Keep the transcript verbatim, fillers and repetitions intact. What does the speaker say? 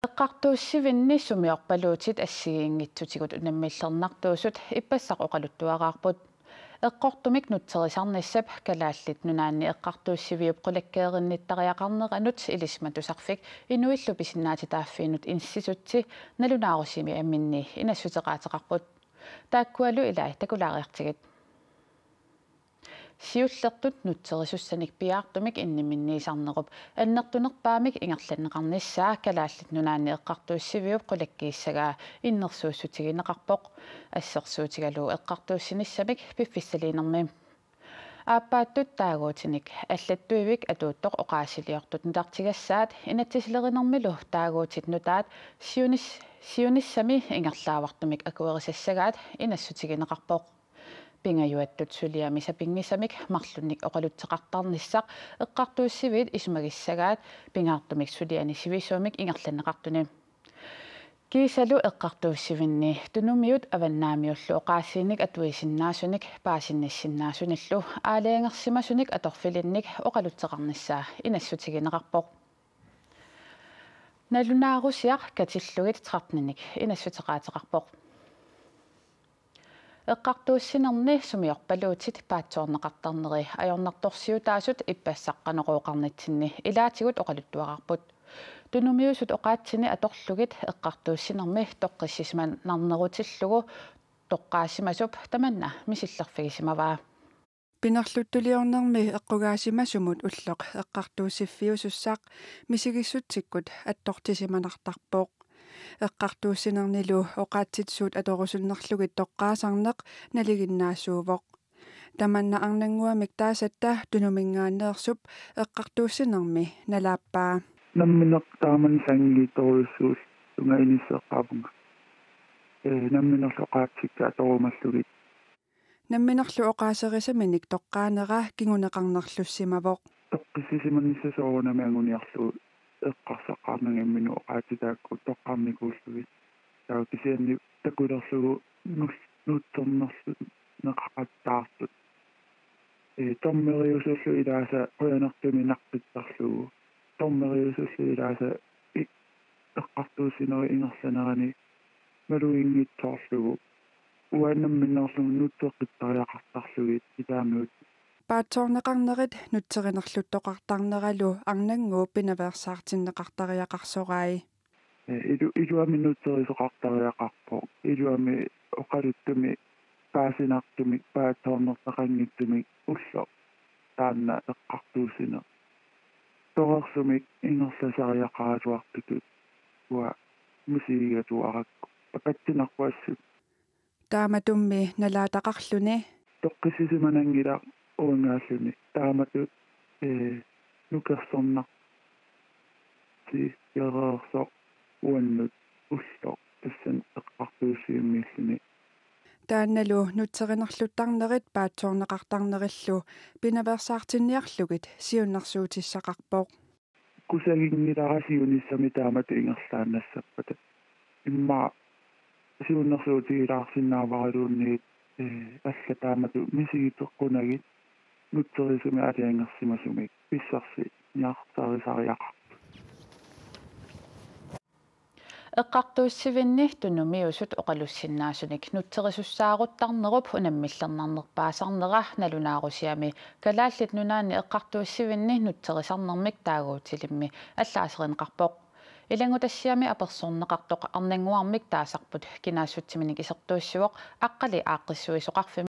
Eqqartuussivinni sumiorpaluutit assigiinngitsutigut unammillernartuusut ippassaq oqaluttuaraarput. Eqqortumik nutserisarnissap Kalaallit Nunaanni Eqqartuussiviup qulakkeerinnittariaqarneranut ilisimatusarfik inuillu pisinnaatitaaffiinut institutti nalunaarusiami Aminni inassuteqaateqarput. Taakkualu ilai takulaariartigit. Siullertut nutserisussanik piaartumik inniminniisarnerup annertunerpaamik ingerlanneqarnissaa Kalaallit Nunaanni Eqqartuussiviup qulakkiissagaa innersuussutigineqarpoq, assersuutigalugu eqqartuussinissamik piffissaliinermi. Aappaattut taaguutinik allattuivik atuuttoq oqaasiliortut nutartigassaat inatsisilerinermilu taaguutit nutaat siunis-, siunissami ingerlaavartumik akuerisassagaat inassutigineqarpoq. Pingajuattut suliami sapinngisamik marlunnik oqalutseqartarnissaq eqqartuussiviit isumagissagaat pingaartumik suliani sivisuumik ingerlanneqartuni. Kiisalu eqqartuussivinni Tunumiut avannaamiullu oqaasiinik atuisinnaasunik paasinnissinnaasunillu aalajangersimasunik atorfilinnik oqalutseqarnissaa inassutigineqarpoq. Nalunaarusiaq katillugit tretteninik inassuteqaateqarpoq. Eqqartuussinerni sumiorpaluutit paatsoorneqartarneri ajornartorsiutaasut ippassaq Qanorooqarnitsinni ilaatigut oqaluttuaraarput. Tunumiusut oqaatsini atorlugit eqqartuussinermi toqqissisimanarnerutillugu toqqaassimasup tamanna misillerfigisimavaa. Pinerluttuliornermi eqqugaasimasumut ulloq eqqartuussiffiusussaq misigissutsikkut attortisimanartarpoq. Eqqartuussinernilu oqaatsitsuut atorusunnerlugit toqqaasarneq nalinginnaasuuvoq. Tamanna Arnannguamik taasatta Tunuminngaanneersup eqqartuussinermi nalaappaa. Nammineq taamani sanngiittorujussuullunga inisseqqaavunga. Ee, namminerlu oqaatsikka atorumallugit. Namminerlu oqaaserisaminik toqqaanera kinguneqarnerlussimavoq. Toqqissisimanissaq soorunami anguniarlugu eqqarsaqqaarnanga imminut oqaatsit taakku toqqarnikuullugit. Taava kisianni takulerlugu nul-, nutsernerluneqaqattaartut. Ee, dommeriusullu ilaasa qujanartumik naqqittarlugu. Dommeriusullu ilaasa i-, eqqartuussinerup ingerlanerani maluginngitsoorlugu. Uanga namminerluunniit nutseqqittariaqartarlugit ilaamiut. Paatsoorneqarnerit nutserinerluttoqartarneralu Arnannguup pinaveersaartinneqartariaqarsorai. Ee, ilu-, iluamik nutserisoqartariaqarpoq. Iluamik oqaluttumik paasinartumik paatsoornertaqanngitsumik ulloq taanna eqqartuussineq. Torersumik ingerlasariaqaratuartutut uanga misigigatuarakku. Apatsinarpoq assut. Taamatummi nalaataqarluni. Toqqissisimananngilaq uangaalluni. Taamatut, ee, nukersornarti-, -gereersoq uannut ulloq tassani eqqartuussivimmiilluni. Taannalu nutserinerluttarnerit paatsoorneqartarnerillu pinaveersaartinniarlugit siunnersuutissaqarpoq. Kusaginngilara siunissami taamatut ingerlaannassappata. Immaqa siunnersuutigilaarsinnaavaraluunniit, ee, allat taamatut misigiteqqunagit nutserisumik aalajangersimasumik pissarsi niartarisariaqarput. Eqqartuussivinni tunumiusut oqalussinnaasunik nutserisussaaruttaarnerup unammillernarnerpaasarnera nalunaarusiami Kalaallit Nunaanni eqqartuussivinni nutserisarnermik taaguutilimmi allaaserineqarpoq. Ilanngutassiami apersorneqartoq Arnannguarmik taasarput kinaassutsiminik isertuussivoq Aqqali Aaqqissuisoqarfimmi.